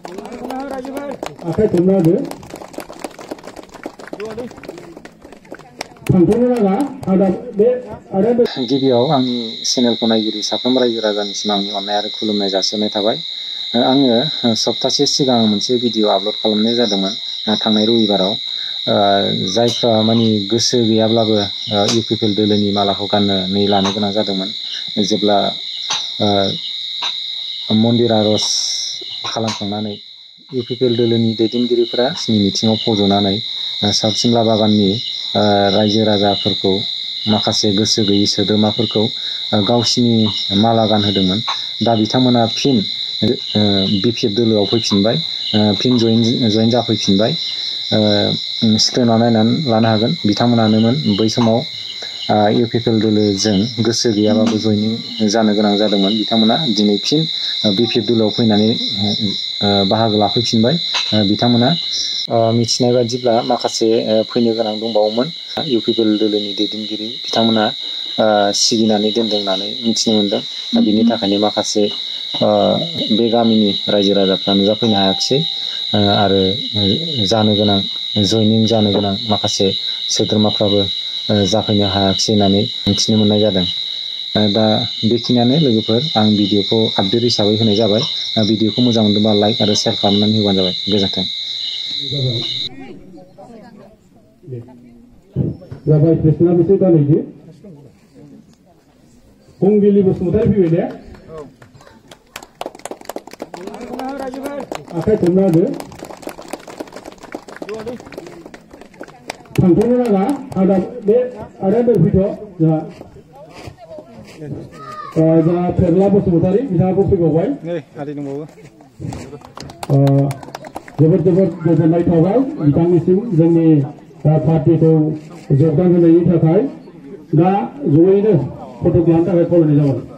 आखाइ हमना होदो थांथ'नो नाङा आदा बे आरो गिबियाव आंनि चेनेलखौ नायगिरि साफ्रोम रायजो राजानिसिम आंनि अननाय आरो खुलुमनाय जासिहरनाय थाबाय। आङो सप्तासे सिगां मोनसे भिडिअ आपल'ड खालामनाय जादोंमोन थांनाय रबिबाराव। जायफ्रा माने गोसो गैयाब्लाबो इउपिपिएल दोलोनि मालाखौ गाननानै लानो गोनां जादोंमोन। जेब्ला मन्दिर आर'ज खालामखांनानै इउपिपिएल दोलोनि दैदेनगिरिफोरा स्नि मिथिङाव फज'नानै साउथ सिमला बागाननि रायजो राजाफोरखौ माखासे गोसो गैयै सोद्रोमाफोरखौ गावसिनि माला गानहोदोंमोन। दा बिथांमोना फिन बिपिएफ दोलोआव फैफिनबाय, फिन जयेन जाफैफिनबाय। स्क्रिनाव नायनानै लानो हागोन, बिथांमोनानोमोन बै समाव इउपिपिएल दोलोजों गोसो गैयाबाबो जयनिं जानो गोनां जादोंमोन। बिथांमोना दिनै फिन बिपिएफ दोलोआव फैनानै बाहागो लाफैफिनबाय। बिथांमोना मिथिनाय बायदिब्ला माखासे फैनो गोनां दंबावोमोन। इउपिपिएल दोलोनि दैदेनगिरि बिथांमोना सिगिनानै दोनदों होननानै मिथिनो मोन्दों। बिनि थाखायनो माखासे बे गामिनि रायजो राजाफ्रा नुजाफैनो हायाखिसै आरो जानो गोनां जयनिं जानो गोनां माखासे सोद्रोमाफ्राबो जाफैनो हायाखिसै होननानै मिथिनो मोननाय जादों। दा बेखिनियानो लोगोफोर, आं भिडिअखौ आपडेट हिसाबै होनाय जाबाय। भिडिअखौ मोजां मोनदोंबा लाइक आरो शेयार खालामनानै होबानो जाबाय। गोजोन्थों। जाबाय कृष्णा बिसोर दानैदि फुंबिलि बसुमतारी फैबाय दे। आखाइ हमना होदो थांथ'नो नाङा आदा बे आदा फैथ' जोंहा फेरला बसुमतारी बिथाङाबो फैबावबाय। जोबोद जोबोद गोजोननाय थाबाय बिथांनिसिम जोंनि पार्टिखौ जौगां होनायनि थाखाय। दा जयैनो फट' लानो थाखाय खावलायनाय जाबाय।